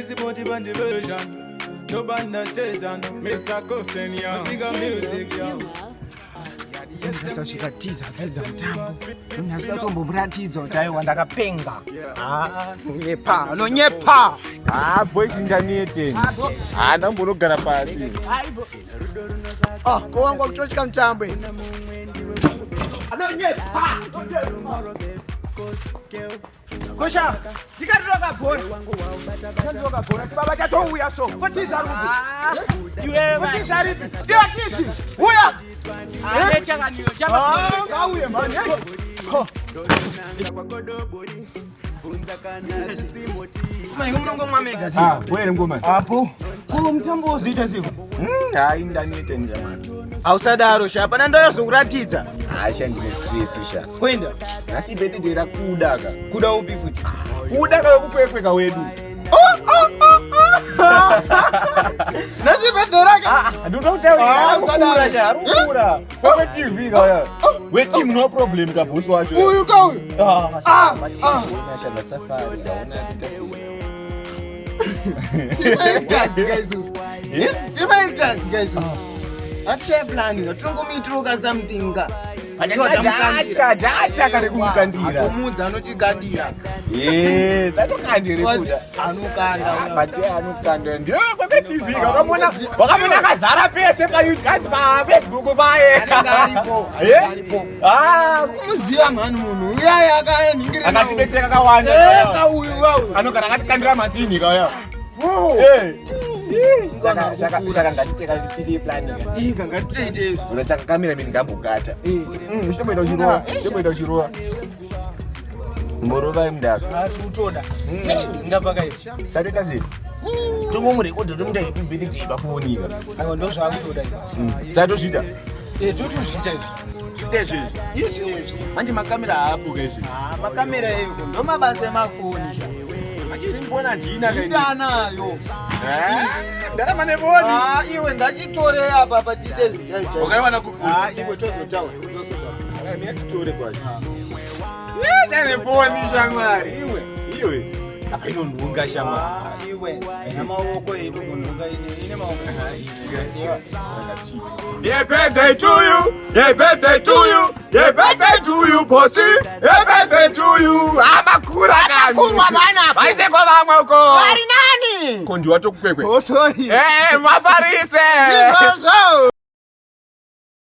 Sisipoti bandi version. No band station. Mr. Costin, yeah. Music music, yeah. Ndasasvika tiza apedza mutambo. Ndasida kutombomuratidza kuti aiwa ndakapenga. Ah, nonyepa, nonyepa. Ah, boys ndanete. Ah, ndambonogara pasi. Ah, ko wangu wakutochika mutambo. Anonyepa. Kosha, ndikatiroka bhora. Ndikatiroka bhora. Chibaba chatouya so. Kotiza rupi. Iwe kotiza ripi. Ndiwa tizi. Uya. Ah, ngauye mani. Ho. Mai munongomwa mega Ah, bwere ngoma. Apo. Ko mutambo wozoita seko? Hayi ndanete njamani. Hausadaro sha, hapana ndayozokuratidza. Hasha ndine stress sha. Kuenda. Nhasi birthday rakuda ka. Kuda upi futi? Kuda ka wekukwekwe wedu. Nhasi birthday rake. Ndinoda kutaura. Ah, usadaro. Sha, ari kukura. Kwekwe TV ka ya. We team no problem ka boss wacho. Uyu ka uyu. Ah, Ah, ah. Ona sha safari, ona kuita sei. Tiri maactors ka isusu. Tiri maactors ka isusu. Hatishaye plan ka, tinongomuitiro something ka. Data, data kare kumukandira. Atomudza anotikandira. Yes, atokandira kuda. Anokanda. But anokanda ndiyo kwekwe TV ka wakamona wakamona akazara pese pa YouTube pa Facebook paye. Anenge aripo. Eh? Aripo. Ah, Kumuziva mhani munhu. Uyaya akaningirira. akatibetsera kakawanda. Eka uyu wauyu. Anogara akatikandira masini kaya. Oh. Eh. Saka saka saka ngatiteka titi planning. Ika ngatitoite izvi. Ura saka kamera mini ngambokata. Eh. Chimboita uchirowa, chimboita uchirowa. Mborova imdaka. Ati utoda. Ngapaka izvi. Satoita sei? Tongomurekodha tomuita happy birthday pafoni ka. Aiwa ndozvaakutoda izvi. Satozviita. Eh, totozviita izvi. Zviita izvezvi. Izvezvi. Manje makamera haapo ka izvezvi. Ah, makamera eyo ndo mabasa emafoni sha. Manje ini mbona handina ka ini. Ndanayo. Eh? Ndarama nefoni. Ah, iwe ngatitore apa apa tiite zvichaizvo. Wakaiwana kufu. Ah, iwe tozotaura. Tozotaura. Mina titore kwacho. Eh, tane foni shamwari. Iwe. Iwe. Apa inonhunga shamwari. Ah, iwe. Namaoko edu kunhunga ine ine maoko. Happy birthday to you. Happy birthday to you. Happy birthday to you, Bossy. Happy birthday to you. Amakura kani. Akurwa vana. Vaiseko vamwe uko. Vari nani? Kondi watokukwekwe. Oh, sorry. Eh, mafarise. Izvozvo.